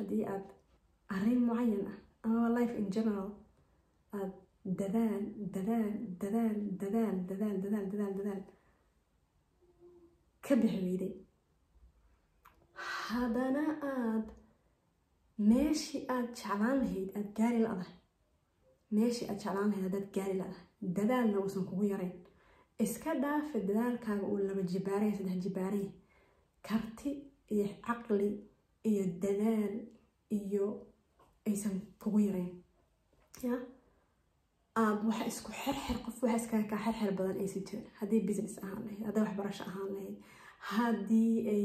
Haddii aad arrin mucayan ah ama life in general aad dadaal, dadaal, dadaal, dadaal, dadaal, dadaal, dadaal, dadaal ka bixi weyday, haddana aad meeshii aad jeclaan lahayd aad gaari la'dahay, meeshii aad jeclaan lahayd haddaad gaari la'dahay, dadaalna uusan kugu yarayn, iska dhaafa dadaalkaaga uu laba jibaaray, saddex jibaaray, karti iyo caqli iyo dadaal iyo aysan kugu yarayn, ya aad waxa isku xerxer, qof waxa iskaga kaa xerxer badan aysan jirin, haddii business ahaan lahayd, haddii waxbarasho ahaan lahayd, haddii ay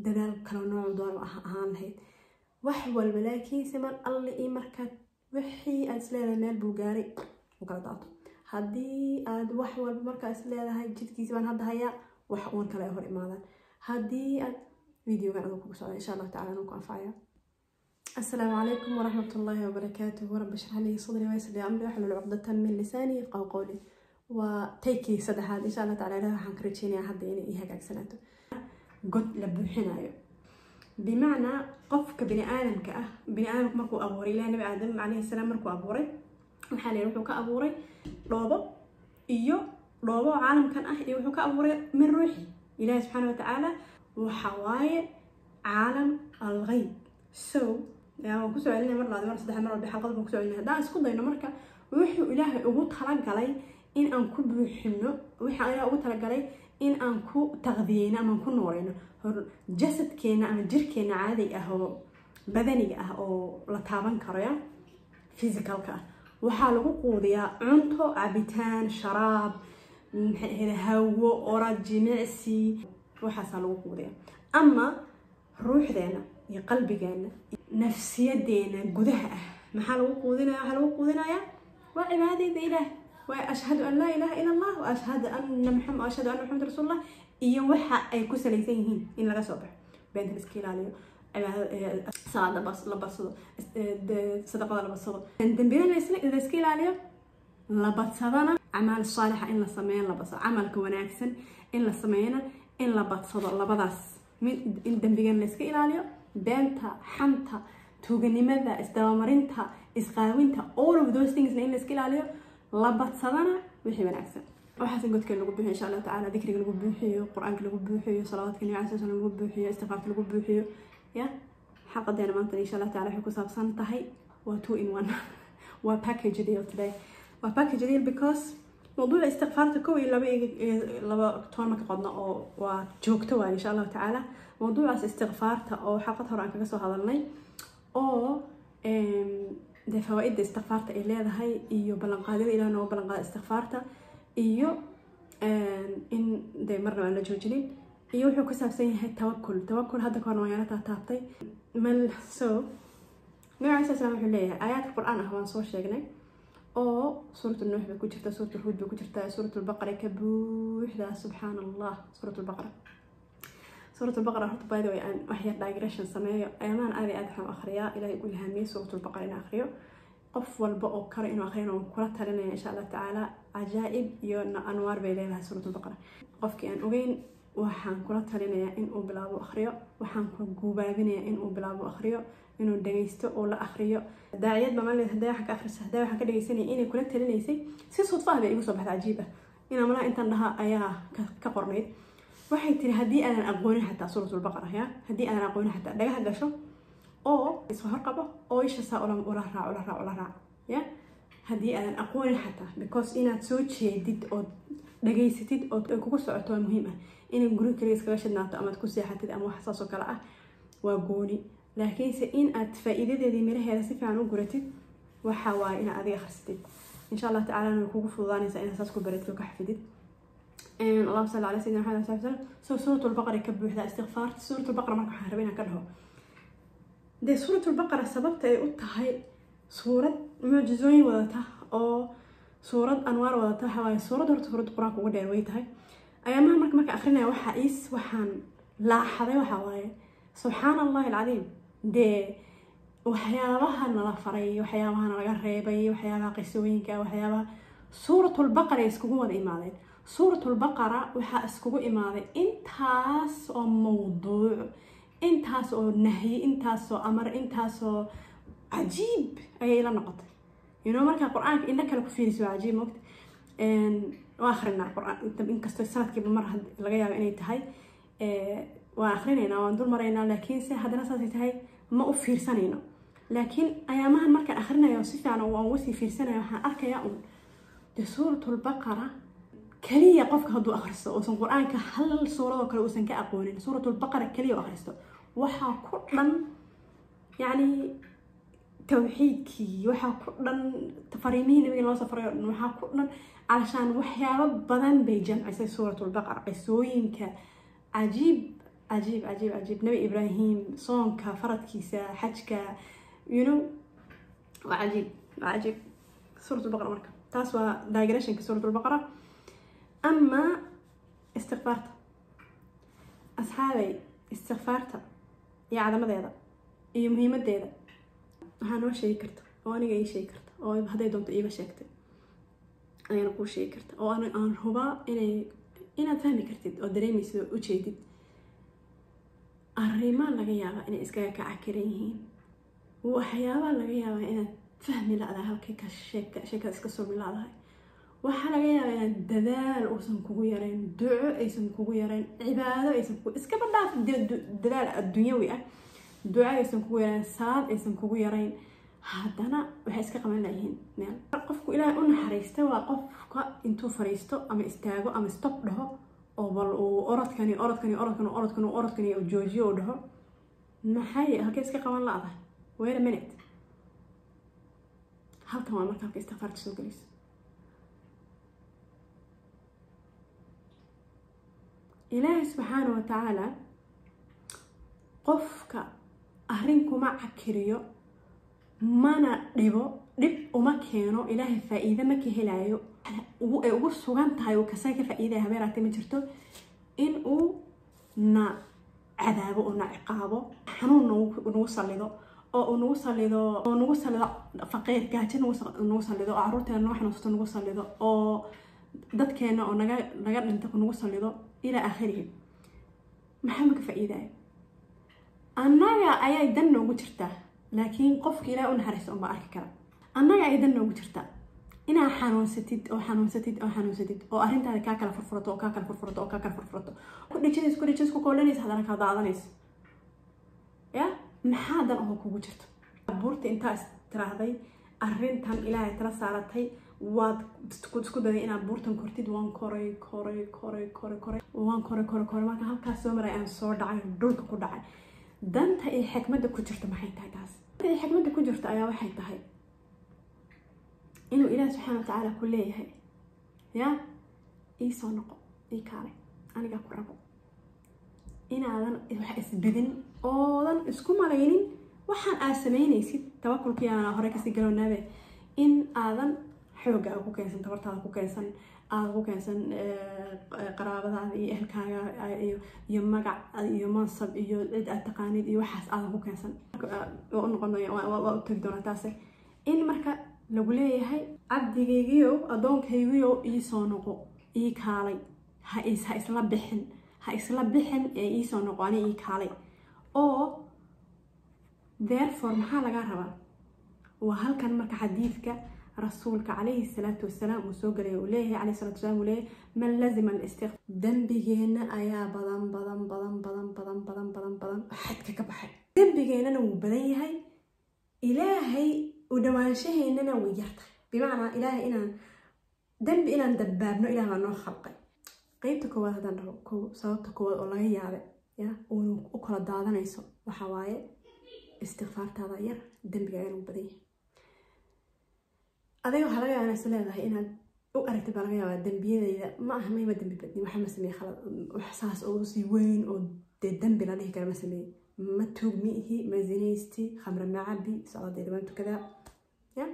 dadaal kala nooc doon ahaan lahayd, wax walba, laakiinse mar alle iyo markaad wixii aad isleedahay meel buu gaaray u kala daato, haddii aad wax walba markaa isleedahay jidkiisi baan hadda hayaa, wax uun kale ay hor imaadaan. Haddii aad videogan aduu kugu socda, insha Allahu tacala anuu ku anfacaya. السلام عليكم ورحمة الله وبركاته. رب اشرح لي صدري ويسر لي أمري واحلل عقدة من لساني يفقهوا قولي. Waa take-kii saddexaad, insha Allah tacala. Ilaah waxaan ka rajeynayaa hadda inay ii hagaagsanaato. God la buuxinayo, bimacnaa qofka bini aadamka ah, bini aadamka markuu abuuray Ilaah Nabi Aadam calayhi salaam, markuu abuuray waxaa la yidhi wuxuu ka abuuray dhoobo iyo dhoobo caalamkan ah iyo wuxuu ka abuuray min ruuxi Ilaahi subxaana watacaala. Waxa waaye caalam alghayb. So waan kusoo celinaya mar labaad, mar saddex, mar walba xalqad baan kusoo celinaya. Haddaan isku dayno marka wuxuu Ilaahay ugu talagalay in aan ku buuxino, waxa Ilaahay ugu talagalay in aan ku taqdiyeyno ama ku nooleyno jasadkeena ama jirkeena caadiga ah oo badaniga ah oo la taaban karo, ya physicalka ah, waxaa lagu quudiyaa cunto, cabitaan, sharaab, maxay ahayd, hawo, orad, jimicsi, waxaasaa lagu quudiyaa. Ama ruuxdeena iyo qalbigeena, nafsiyadeena gudaha ah maxaa lagu quudinaya? Waxaa lagu quudinayaa waa cibaadada Ilaah, waa ashhadu an laa ilaha ila Allah wa ashhadu anna Maxamed, ashhadu anna Maxamed rasuulullah, iyo waxa ay ku salaysan yihiin in laga soo baxo, beenta la iska ilaaliyo, cibaadada, salaada la badsado, sadaqada la badsado, dembiyada la iska ilaaliyo, la badsadana acmaal saalixa in la sameeyo, la badsado camalka wanaagsan in la sameeyana in la badsado. Labadaas mid, in dembigan la iska ilaaliyo, beenta, xanta, tuuganimada, isdabamarinta, isqaawinta, all of those things in la iska ilaaliyo, la badsadana wixii wanaagsan. Waxaas in godka lagu buuxiyo, insha Allahu tacaala, dikriga lagu buuxiyo, Qur-aanka lagu buuxiyo, salawaadka Nabi calai slam lagu buuxiyo, istiqfaarta lagu buuxiyo. Ya xalqadeena maanta, insha Allah tacala, waxay ku saabsan tahay waa two in one, waa package deal today. Waa package deal because mawduuca istiqfaarta kow iyo laba iyo laba toon marka qodno oo waa joogto waay, insha Allahu tacaala. Mawduucaas istiqfaarta oo xalqad hore aan kaga soo hadalnay oo dee fawaa-idda istiqfaarta ay leedahay iyo ballanqaadyada Ilaah nooga ballanqaada istiqfaarta iyo in dee marnaba aan la joojinin, iyo wuxuu ku saabsan yahay tawakul. Tawakul hadda kahorna waan yara taataabtay mal. So Nabi alai slam wuxuu leeyahay aayaadka Qur-aan ah waan soo sheegnay oo Suurat Nuux bay ku jirtaa, Suurat Huud bay ku jirtaa, Suurat Lbaqara ka buuxdaa. Subxaan Allah, Suurat Lbaqara, Suurat Lbaqara. Horta, by the way, aan wax yar digression sameeyo. Ayamaan aad iyo aad waxaan u akhriyaa, Ilahay u ilhaamiyey, Suurat Lbaqara in akhriyo. Qof walba oo kale inuu akhriyana waan kula talinaya, insha Allah tacaala. Cajaa'ib iyo anwaar bay leedahay Suurat Lbaqara. Qofkii aan ogeyn waxaan kula talinayaa in uu bilaabo akhriyo, waxaan ku guubaabinayaa in uu bilaabo akhriyo, inuu dhageysto oo la akhriyo. Daaciyad baa maalin hadaa waxaan ka akhrisa, hadaa waxaan ka dhageysanaya inay kula talinaysay. Si sudfa ah bay igu soo baxday, cajiib ah inaan malaha intaan dhahaa ayaa ka qornayd. Waxay tiri haddii aadan aqoonin xataa Suuratulbaqara, ya haddii aadan aqoonin xataa, dhagaha gasho oo isku horqabo oo isha saa ula raac, ula raac, ula raac, ya haddii aadan aqoonin xataa, because inaad soo jeedid ood dhageysatid ood ay kugu socoto waa muhiim ah. Inay guri kaliya iskaga shidnaato amaad ku seexatid ama wax saas oo kale ah waa gooni, laakiinse in aad faa'iidadeedii miraheeda si fiican u guratid waxa waaye inaad adiga akhrisatid. Insha Allah tacalana way kugu fududaanaysaa inaad saas ku baratid oo ka xafidid. Allahuma salli ala sayidina Maxamed sal slam. So Suurat Lbaqara ka buuxdaa istikfaarta Suurat Lbaqara. Marka waxaan rabay inaan ka dhaho dee Suurat Lbaqara sababta ay u tahay suurad mucjizooyin wadata oo suurad anwaar wadata waxa waaye suurad, horta suuradda Qur-aanka uga dheer way tahay. Ayaamaha marka akrinaya waxa iis waxaan laaxaday waxa waaye, subxaana Allahi alcadiim, dee waxyaabaha nala faray, waxyaabaha nalaga reebay, waxyaabaha qisooyinka, waxyaabaha Suuratulbaqara iskugu wada imaadeen. Suuratulbaqara waxaa iskugu imaaday intaas oo mawduuc. Intaas oo nahyi, intaasoo amar, intaasoo cajiib ayay ila noqotay. Markaa Qur-aanka indho kale ku fiiriso, waa cajiib mogta. Waa akrinaa Qur-aan inkastoo sanadkiiba mar laga yaabo inay tahay, waan akrinaynaa, waan dul maraynaa, laakiinse haddana saasay tahay ma u fiirsanayno. Laakiin ayaamahan markaan akrinayo si fiican waan uga sii fiirsanaya, waxaan arkayaa un dee Suuratulbaqara keliya qofka hadduu akhristo, uusan Qur-aanka hal suuradoo kale uusan ka aqoonin, Suuratulbaqara keliya u akhristo, waxaa ku dhan yacni tawxiidkii, waxaa ku dhan fariimihii nabiga loo safaray o dhan, waxaa ku dhan calashaan waxyaabo badan bay jamcisay Suuratulbaqara. Qisooyinka cajiib, cajiib, cajiib, cajiib. Nabi Ibraahim, soonka faradkiisa, xajka, waa cajiib, waa cajiib Suuratulbaqara. Marka taas waa digressionka Suuratulbaqara. Ama istikfaarta, asxaabay, istikfaarta iyo cadamadeeda iyo muhiimadeeda waxaa noo sheegi karta oo aniga ii sheegi karta oo hadday doonto iiba sheegtay, anigana kuu sheegi karta oo aan hubaa inay inaad fahmi kartid oo dareemaysid oo ujeedid arrimaa laga yaabaa inay iskaga kacakiran yihiin, waxyaabaa laga yaabaa inaad fahmi la-dahay, halkay ka sheekada iska surmi la-dahay. Waxaa laga yaabaa inaad dadaal uusan kugu yarayn, duco aysan kugu yarayn, cibaado aysan kugu, iskaba dhaaf dadaal adduunyawi ah, duco aysan kugu yarayn, salaad aysan kugu yarayn, haddana waxay iska qaban layihiin meel. Qofku Ilaahay u naxariista waa qofka intuu fariisto ama istaago ama stop dhaho oo bal uu orodkani, orodkani, orodkani, orodkani, orodkani uu joojiyo oo dhaho: maxay halkay iska qaban la-dahay? Wait a minute. Halkan waa marka halka istikfaarta soo gelayso. Ilaahay subxaana wa tacaala qofka arrin kuma cakiriyo, mana dhibo, dhib uma keeno. Ilaahay faa-iide ma ka helaayo ay ugu sugan tahay uu kasaga ka faa-iidaya habeeraatay ma jirto in uu na cadaabo oo na ciqaabo, xanuun nagu salido oo uu nagu salido oo nagu salido faqiir, gaajo nagu salido, oo caruurteena nagu xanuunsato nagu salido, oo dadkeena oo naga dhinta nagu salido, ilaa aakhirihi. Maxaa ma ka faa-iidaya? Annaga ayay dan noogu jirtaa, laakiin qofka Ilaah u naxariista unbaa arki kara. Annaga ayay dan noogu jirtaa inaa xanuunsatid oo xanuunsatid oo xanuunsatid oo arrintaada kaa kala furfurato oo kaa kala furfurato oo kaa kala furfurato, ku dhijinayso, ku dhijinayso, ku koolanaysa, haddana kaa daadanayso. Ya maxaa dan oo kugu jirto? Buurta intaa is tiraahday, arrintan Ilaahay tala saaratay, waad isku daday inaad buurtan kortid. Waan koray, koray, koray, koray, koray, waan koray, koray, koray, marka halkaas soo maray aan soo dhacay, dhulka ku dhacay. Danta iyo xikmadda ku jirta maxay tahay? Taas danta iyo xikmadda ku jirta ayaa waxay tahay inuu Ilaah subxaana wa tacaala ku leeyahay: ya ii soo noqo, ii kaalay, anigaa ku rabo. Inaadan wax isbedin oodan isku malaynin waxaan aad samaynaysid tawakulkii aan hore kasii galownaabe, in aadan xoogaaga ku keensan, tabartaada ku keensan, aada ku keensan qaraabadaada iyo ehelkaaga iyo magac iyo mansab iyo cid aad taqaanid iyo waxaas aadan ku keensan. Waa u noqon, waa u tagi doonaa taase. In marka lagu leeyahay: cabdigaygiyow, addoonkaygiyow, iisoo noqo, ii kaalay, ha isla bixin, ha isla bixin ee iisoo noqo, ani ii kaalay. Oo therefore maxaa lagaa rabaa? Waa halkan marka xadiidka rasuulka calayhi salaatu wasalaam uu soo gelay, uu leeyahay calayhi salatu wasalaam, uu leeyahay: man lazima alistighfar. Dembigeenna ayaa badan, badan, badan, badan, badan, badan, badan, badan, xadka ka baxay. Dembigeennana wuu badan yahay, Ilaahay u dhawaanshaheennana way yartahay. Bimacnaa Ilaahay inaan dembi inaan dabbaabno Ilaah baa noo khalqay. Qeybta koowaad haddaan dhaho ko, sababta koowaad oo laga yaabay ya uuna u kala daadanayso waxa waaye istikfaartaada yar, dembigaagana wuu badan yahay. Adiga waxaa laga yaabaa inaad is leedahay, inaad u aragtid baa laga yaabaa, dembiyadayda ma aha, mayma dembi badni, waxa ma sameeye khalad, wax saas oo sii weyn oo dee dembi la dhihi kara ma sameeye, ma tuug ma ihi, ma zinaysti, khamre ma cabi, salaadayda waan tukadaa, ya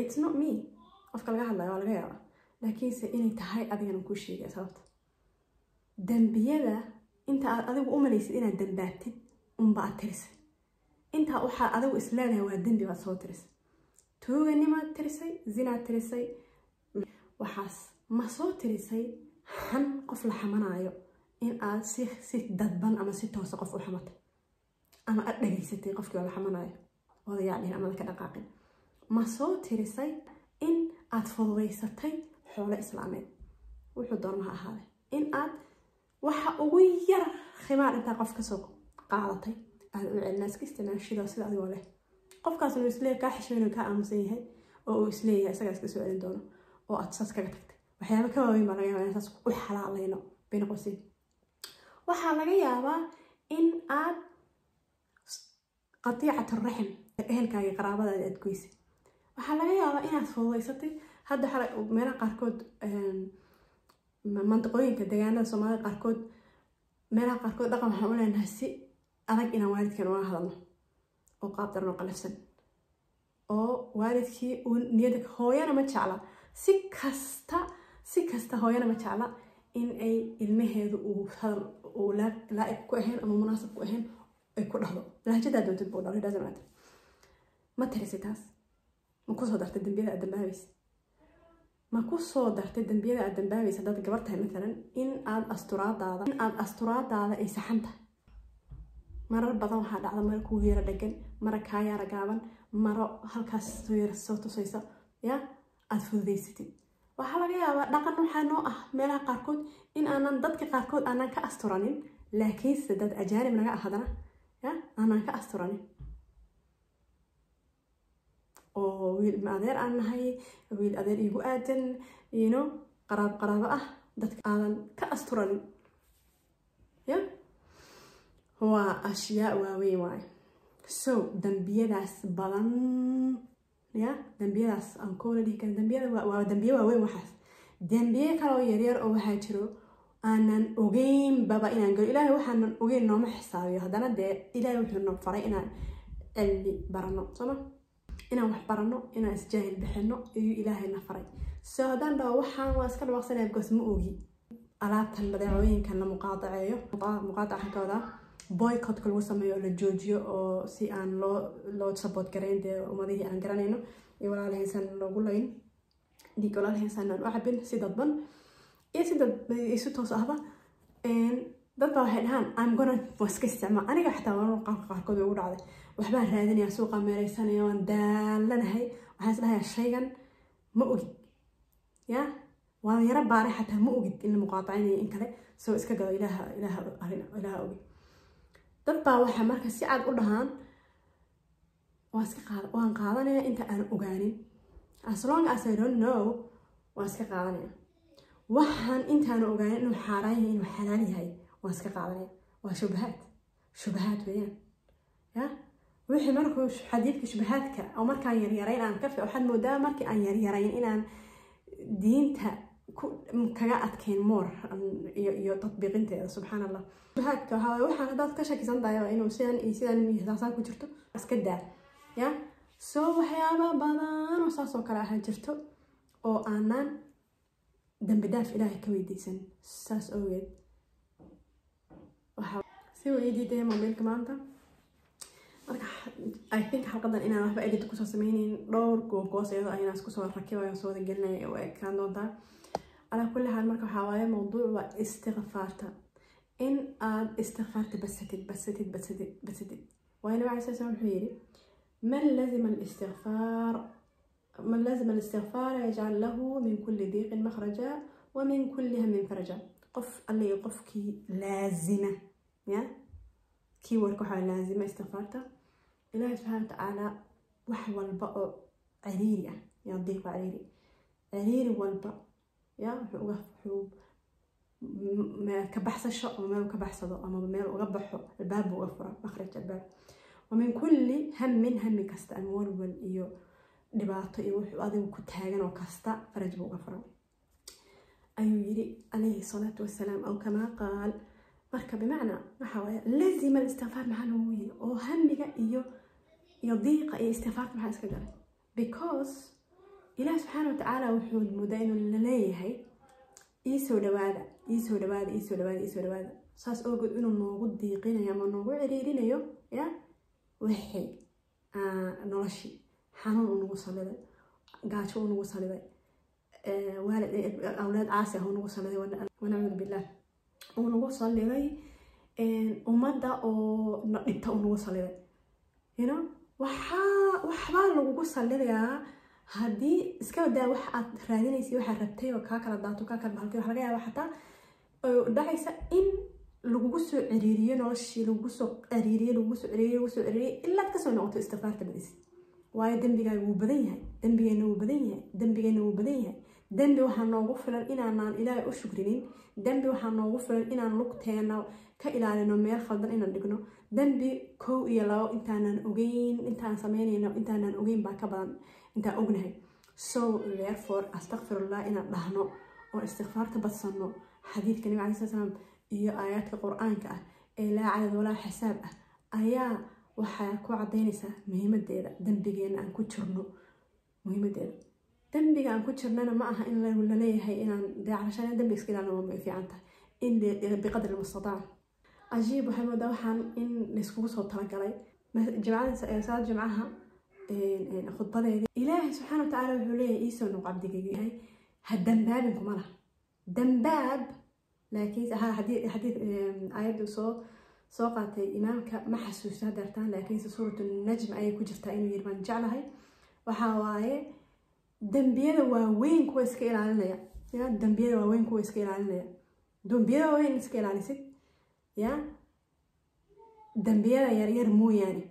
it's not me qofka laga hadlayo waa laga yaabaa. Laakiinse inay tahay adigana kuu sheegaya sababta. Dembiyada inta aad adigu u malaysid inaad dambaabtid unba aad tirisay, intaa waxaad adigu is leedahay waa dembi baad soo tirisay, tuuganimaad tirisay, zinaad tirisay, waxaas ma soo tirisay. Xan qof la xamanaayo in aad si dadban ama si toosa qof u xamatay. Ama aad dhegaysatay qofkii oo la xamanayo odayaa dhihin amada ka dhaqaaqin? Ma soo tirisay in aad fududaysatay xoolo islaameed, wuxuu doona ha ahaade, in aad waxa ugu yar khimaar intaa qof kasoo qaadatay aad u celinaa, iska isticmaashidoo sida adigoo leh, qofkaas inuu isleeyahay kaa xishmeyn uu kaa aamusan yahay oo uu isleeyahay isagaa iska soo celin doono, oo aad saas kaga tagtay? Waxyaaba ka waaweyn baa laga yaabaa inaan saas u xalaalayno bayna qoysiin. Waxaa laga yaabaa in aad qatiicat raxim, ehelkaaga, qaraabadaada aad goysay. Waxaa laga yaabaa inaad fududaysatay hadda meelaha qaarkood, mantiqooyinka deegaanada Soomaalida qaarkood, meelaha qaarkood dhaqan waxaan u leenahay si adag inaan waalidkan ula hadalno oo qaab daran oo qalafsan, oo waalidkii uu niyada. Hooyana ma jecla si kasta, hooyana ma jecla in ay ilmaheedu uu hadal uu laa'iq ku ahayn ama munaasab ku ahayn ay ku dhahdo, lahjadaa doontid buu dhalo, doesn't matter. Ma tirisay taas? Ma kusoo dartay dambiyada aad dambaabaysa? Ma ku soo dartay dambiyada aad dambaabaysa haddaad gabar tahay mathalan in aad asturaadaada ay saxan tahay? Marar badan waxaa dhacda maro kugu yara dhegan, maro kaa yara gaaban, maro halkaas soo yara soo tusaysa ya aada fududaysatid. Waxaa laga yaabaa dhaqan waxaa noo ah meelaha qaarkood in aanan dadka qaarkood aanan ka asturanin, laakiinse dad ajaanib naga ah hadana ya aanan ka asturanin, oo wiil ma adeer aan nahay, wiil adeer iigu aadan, qaraabo qaraabo ah, dadka aadan ka asturanin. Ya waa ashyaa waaweyn waaye. So dambiyadaas badan, ya dambiyadaas aan koona dhihi karin dambiyada waa dambiye waaweyn. Waxaas dambiye kale oo yaryar oo waxaa jiro aanan ogeynbaba inaan galo. Ilaahay waxaanan ogeyn nooma xisaabiyo. Haddana dee Ilaahay wuxuu no faray inaan cilmi barano, sooma? Inaan wax barano, inaan isjaahil bixino ayuu Ilaahay na faray. So haddaan dhaho waxaan waa iska dhawaaqsanaya because ma ogi, alaabtan badeecooyinkan la muqaadaceeyo, muqaadaca waxaan ka wadaa boycottka lagu sameeyo oo la joojiyo, oo si aan loo support garayn dee ummadihii aan garanayno iyo walaalahaysan loogu layn dhiig, walaalahaysan aan u cabin si dadban iyo si dad iyo si toos ahba. Dad baa waxay dhahaan I'm gonna waa iska isticmaal. Aniga xataa waa qaarka qaarkood way ugu dhacday. Waxbaan raadinayaa, suuqa meeraysanaya, waan daalanahay, waxaan is dhahayaa shaygan ma ogid, ya waan yaro baaray, xataa ma ogid in la muqaatacinayo in kale, soo iska gado, Ilaaha Ilaaha arrin Ilaaha ogi. Dad baa waxaa marka si cad u dhahaan waan iska qaada, waan qaadanaya inta aan ogaanin. As long as I don't know, waan iska qaadanaya. Waxaan intaan ogaanin inuu xaaraan yahay, inuu xalaal yahay, waan iska qaadanaya. Waa shubahaad, shubahaad weeyaan. Ya wixii markuu xadiidka shubahaadka oo markaan yaryarayn aan ka waxaad moodaa markii aan yaryarayn inaan diinta ku kaga adkayn moor iyo tatbiiqinteeda. Subxaan Allah, shubahaadka waxaa waaye waxaan haddaad ka shakisan tahay waa inuu sidan iyo sidan iyo saasaan ku jirto, iska daa. Ya soo waxyaaba badan oo saas oo kale ahaa jirto oo aanan dambi dhaaf Ilaahay ka weydiisan. Saas awgeed waxaa si uu ii diidaya mobiilka maanta. Marka I think xalqadan inaan waxba edit kusoo sameyneyn, dhowr googoos iyadoo inaan isku soo rakibayo, soo wada gelinaya u ekaan doontaa. Calaa kulli xaal, marka waxaa waaye mawduuc waa istikfaarta, in aad istikfaarta basatid, basatid, basatid, basatid. Waayo Nabi alai sala slam wuxuu yidhi: man lazima الاستغفار من لزم الاستغفار يجعل له من كل ضيق مخرجا ومن كل هم فرجا. qof alle iyo qofkii laazima, ya keywordka waxaa laazima istikfaarta, Ilaahi subxaana watacaala wax walba oo ciriiri ah, ya diiq waa ciriiri, ciriiri walba ya wuxuu ka baxsasho ama meel ka baxsado ama meel uga baxo, albaab buu uga fura, makhraj, albaab. ومن كل هم, hami kasta ama walwal iyo dhibaato iyo wuxuu adigu ku taagan oo kasta, faraj buu uga fura, ayuu yiri calayhi salaatu wasalaam, aw kamaa qaal. Marka bimacnaa waxa waaye lazima alistikfaar maxaa loogu yiri oo hamiga iyo diiqa iyo istikfaarta maxaa iska galay? Because Ilaah subxaana watacaala wuxuu mudaa inuu laleeyahay iisoo dhawaada, iisoo dhawaada, iisoo dhawaada, iisoo dhawaada. Saas awgeed inuu noogu diiqinayo ama noogu ciriirinayo ya wixii noloshii xanuun uu nagu saliday, gaajo uu nagu saliday, waalid awlaad caasi ah uu nagu saliday, wanacuudu billah, uu nagu saliday. Ummadda oo na dhibta uu nagu saliday, you know, waxbaa lagugu salidayaa. Haddii iska badaa wax aad raadinaysay, waxaad rabtay oo kaa kala daato, kaa kala bahalkay, waxa laga yaaba xataa oo dhacaysa in lagugu soo ciriiriyo noloshii, lagugu soo ciriiriyo, lagugu soo ciriiriyo, lagugu soo ciriiriyo, ilaad kasoo noqoto istikfaarta badisid. Waayo dembigaaga wuu badan yahay, dembigeena wuu badan yahay, dembigeena wuu badan yahay. Dembi waxaa noogu filan inaanaan Ilaahay u shukrinin. Dembi waxaa noogu filan inaan lugteena ka ilaalino meel khaldan inaan dhigno. Dembi kow iyo labo intaanan ogeyn intaan sameynayno, intaanan ogeyn baa ka badan intaan ognahay. So therefore, astaqfirullah inaan dhahno oo istikfaarta badsano, xadiiska Nabiga calayhi salaam iyo aayaadka Qur-aanka ah ee laa cadad walaa xisaab ah ayaa waxaa ku cadaynaysaa muhiimadeeda dembigeena aan ku jirno. Muhiimadeeda dembiga aan ku jirnana ma aha in laleeyahay inaan dee dembiga iska ilaalino way fiican tahay in biqadri mustitaac. Cajiib, waxay moodaa waxaan in layskugu soo talagalay. Jimcada, salaad jimcaha khudbadeedii, Ilaahay subxaana watacaala wuxuu leeyahay: "Iisoo noq cabdigayga yahay, ha dambaabin." Kuma laha dambaab, laakiin xadiid aayaddu soo qaatay imaamka ma xasuusto hadeertaan, laakiinse Suuratu Najm ayay ku jirtaa inuu yiri baan jeclahay. Waxaa waaye dembiyada waaweyn kuwa iska ilaalinaya, ya dembiyada waaweyn kuwa iska ilaalinaya, dembiyada waaweyn iska ilaalisid, ya dembiyada yaryar mooyaane,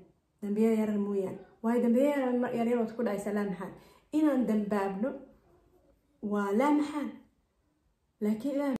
dembiyada yaryar mooyaane. Waayo dembiyada yaryar waad ku dhacaysaa, laa maxaal. Inaan dambaabno waa laa maxaal, laakiin Ilaah